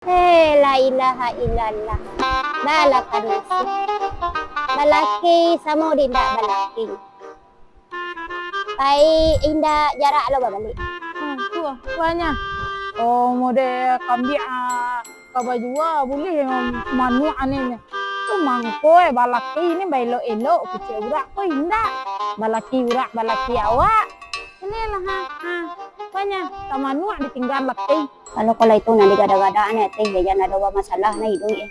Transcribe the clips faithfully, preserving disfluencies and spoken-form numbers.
Hei, la ilaha illallah. Balakan nasib. Balaki samo di indak balaki. Pai indak jarak lo babalik. Hmm, tu ah, tuannya. Oh, model kambiak, ah, ka bajua, buliah manuak ane ni. Tu mangko, eh, balaki ni baelok-elok, kecek urak ko indak. Balaki urak, balaki awak. Inilah, ha, ha. Tuannya, ka manuak ditinggaan laki. Kalau, kalau itu nan digadak-gadak ni, teh, jan ado bamasalah nah iduik, eh.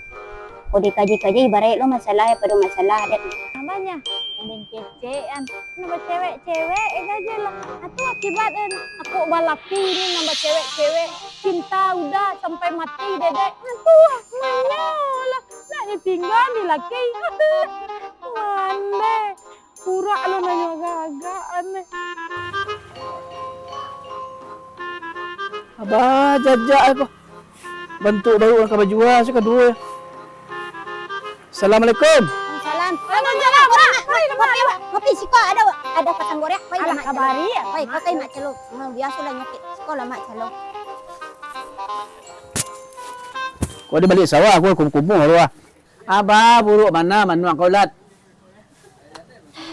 Kok dikaji-kaji, ibaraik lo masalah, eh, pado masalah, dek. Nambahnya, endeng kecek, an. Nambah cewek-cewek, eh, gaji lah. Atu akibat, eh, aku balaki ni nambah cewek-cewek. Cinta udah sampai mati, dedek. Atu, manyo lah. Nak ditinggaan di laki. Mandeh. Urak lo nanyo agak-agak, aneh. Abah jajak ko. Bantuak baru urang ka bajua, se kaduo. Assalamualaikum. Waalaikumsalam. Waalaikumsalam. Mak, mak, mak, mak, mak, siko ado, ado patang gorek. Pai, alah, mak, kabari, calo. Pai, pakai mak calo. Hmm, biasolah nyakik. Siko lah mak calo. Kok di balik sawah, aku kumuh-kumuh tu ah. Abah, buruak bana manuak kau, Lat.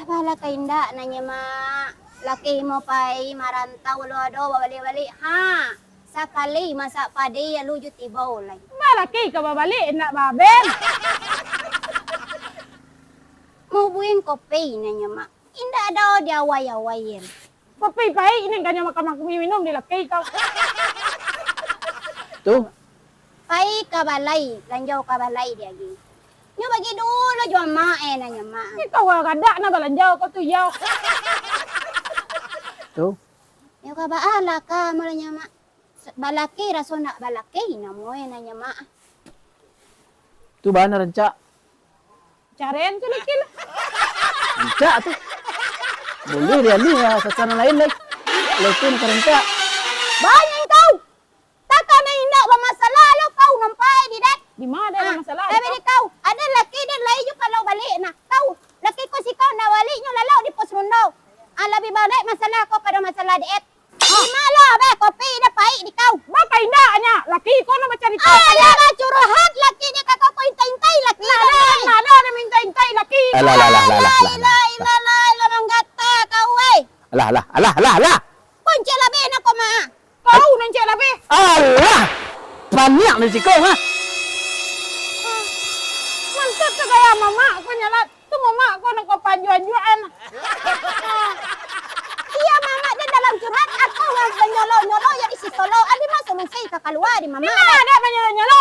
Bala ka indak, nanya mak. Laki mo pai marantau lo ado babalik-balik. Ha, sakali masak padi, lalu ju tibo lai. Balaki ka babalik, indak baben. Mau buin kopi, nanya mak. Indak ado di awai-awai. Kopi paik ni, kanyo makan, makan minum di laki kau. Tu. Pai ka balai, lanjau ka balai di agi. Nyo bagi dulu jo amak, eh, nanya mak. Ni kau gadak nah balanjau kau tu, yo. Tu. Yo ka baalah ka, mulanya mak. Balaki raso ndak balaki, namo, eh, nanya mak. Tu bana rancak. Caren tu laki lah. Rancak tu. Boleh dia ni, ya, sasaran lain lai. Kalau tu nak rancak. Banyak kau. Takah main indak bamasalah lo kau nampai di dek. Di mana ada masalah? Tapi di kau, ada laki dan lai ju kalau balik nah. Kau, laki kau si kau nak balik nyo lalau di pos ronda. Ah, lebih baik masalah kau pada masalah dek. Di malah beh kopi dah paik di kau. Bapa indaknya, laki kau nak bacarita. Ah, ya, bacurhat laki dia, kakak kau intai-intai laki. Nah, nah, nah, nah, nah, minta intai laki. Alah, alah, alah, alah, alah, alah, alah, alah, alah, manggata kau, weh. Alah, alah, alah, alah, alah. Kau encik labih nak kau, Mak. Kau nan encik labih. Alah, paniak ni siko, ha? Mantap tu gaya mamak kau nyalat. Tu mamak ko nan ko panjuan-juan. Iyo, mamak den dalam curhat, aku nan manyolok-nyolok jadi si solok. Adi mah solusi ka kalua di mamak. Di ma ado manyolok-nyolok?